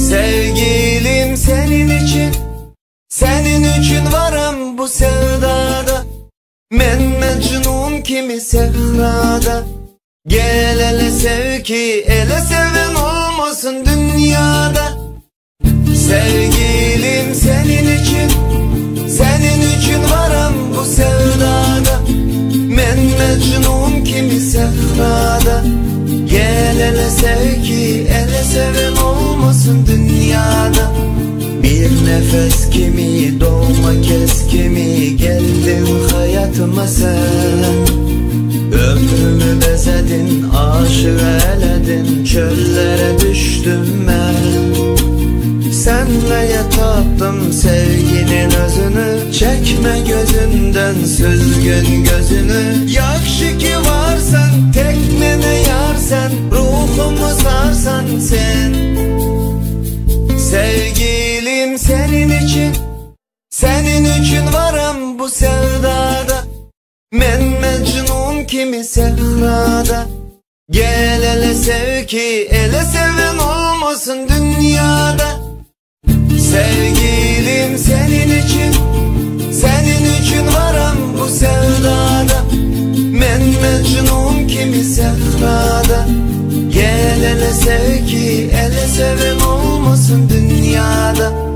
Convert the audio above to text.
Sevgilim senin için Senin için varım bu sevdada Men Mecnun kimi sehrada Gel ele sev ki ele seven olmasın dünyada Sevgilim senin için Senin için varım bu sevdada Men Mecnun kimi sehrada Gel ele sev ki ele seven olmasın dünyada Bir nefes kimi doğma kes kimi Geldin hayatıma sen Ömrümü bezedin, aşık eledin Çöllere düştüm ben Senle taptım sevginin özünü Çekme gözünden süzgün gözünü Yakşı ki varsan tekmene yarsan Ruhumu sarsan sen Sevgilim senin için Senin için varım bu sevdada Men Mecnun kimi sehrada Gel ele sev ki ele seven olmasın dünyada Sevgilim senin için Senin için varım bu sevdada Men Mecnun kimi sehrada Gel ele sev ki ele seven olmasın dünyada.